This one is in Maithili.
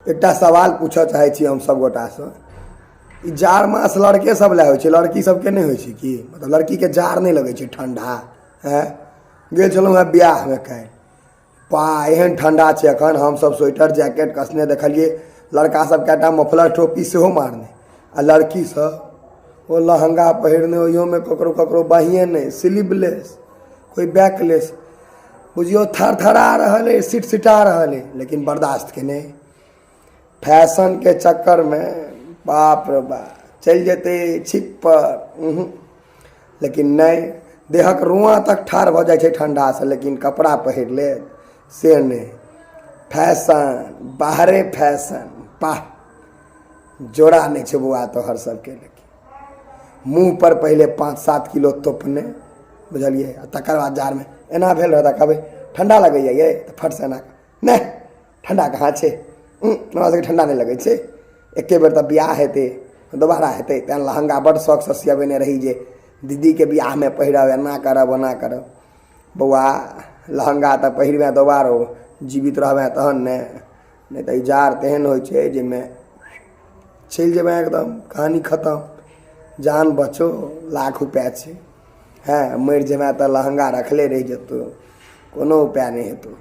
एकटा सवाल पूछऽ चाहै छी हम सब गोटासँ। ई जाड़ मास लड़के सब लए होइ छै, लड़की सबके नहि होइ छै की? मतलब लड़कीके जाड़ नहि लगै छै ठण्डा? हँ, गेल छलहुँ हेँ बियाहमे काल्हि। बा, एहन ठण्डा छै एखन, हमसब स्वेटर जैकेट कसने देखलियै। लड़का सब कएटा मफलर टोपी सेहो मारने आ लड़की सब ओ लहंगा पहिरने, ओहियोमे ककरो ककरो बाहिए नहि, स्लीवलेस, कोइ बैकलेस, बुझियौ थरथरा रहल अइ, सिटसिटा रहल अइ, लेकिन बर्दाश्त केने। फैशनके चक्करमे बाप रे बाप चलि जेतै छिप पर। लेकिन नहि, देहक रुआँ तक ठाढ़ भऽ जाइ छै ठण्डासँ, लेकिन कपड़ा पहिर लेत से नहि। फैशन बाहरे फैशन, वाह, जोड़ा नहि छै बौआ तोहर सबके। लेकिन मुँह पर पहिले 5-7 किलो तोपने, बुझलियै? आ तकर बाद जाड़मे एना भेल रहत, कहबै ठण्डा लगैए यै, तऽ फटसँ एना, नहि, ठण्डा कहाँ छै, हमरा सबके ठण्डा नहि लगै छै। एके बेर तऽ बियाह हेतै, दोबारा हेतै? तैँ लहंगा बड्ड शौकसँ सियबेने रही जे दीदीके बियाहमे पहिरब, एना करब, ओना करब। बौआ, लहंगा तऽ पहिरबे दोबारो, जीवित रहबे तहन ने। नहि तऽ ई जाड़ तेहन होइ छै जाहिमे चलि जेबै एकदम, कहानी खतम। जान बचो लाख उपाय छै। हँ, मरि जेबै तऽ लहंगा रखले रहि जेतौ, कोनो उपाय नहि हेतौ।